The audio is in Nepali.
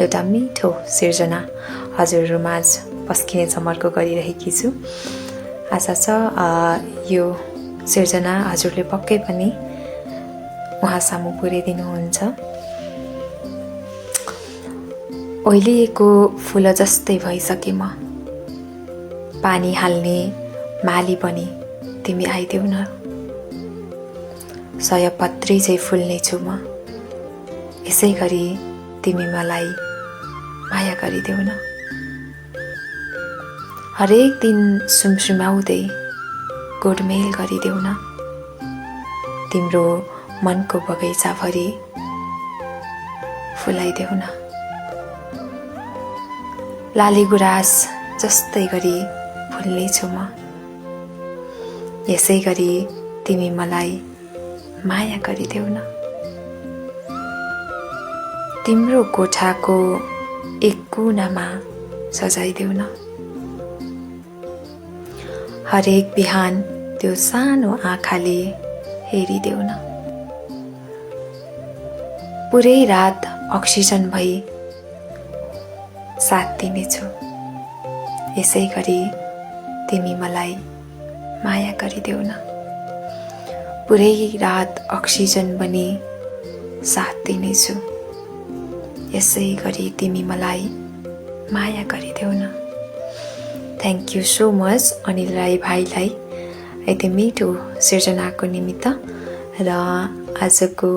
एउटा मिठो सिर्जना हजुरहरूमाझ पस्किने जमर्को गरिरहेकी छु। आशा छ यो सिर्जना हजुरले पक्कै पनि उहाँसामु पुर्याइदिनुहुन्छ। ओइलिएको फुल जस्तै भइसके म, पानी हाल्ने माली पनि तिमी आइदेऊ न। सयपत्री चाहिँ फुल्ने छु म, यसै गरी तिमी मलाई माया गरिदेऊ न। हरेक दिन सुमसुमाउँदै गोडमेल गरिदेऊ न। तिम्रो मनको बगैँचाभरि फुलाइदेऊ न। लाली गुराँस जस्तै गरी फुल्ने छु म, यसै गरी तिमी मलाई माया गरिदेऊ न। तिम्रो कोठाको एक कुनामा सजाइदेऊ न। हरेक बिहान त्यो सानो आँखाले हेरिदेऊ न। पुरै रात अक्सिजन भई साथ दिनेछु, यसै गरी तिमी मलाई माया गरिदेऊ न। पुरै रात अक्सिजन बनी साथ दिनेछु, यसै गरी तिमी मलाई माया गरिदेऊ न। Thank you so much Anil Rai भाइलाई यति मिठो सिर्जनाको निमित्त र आजको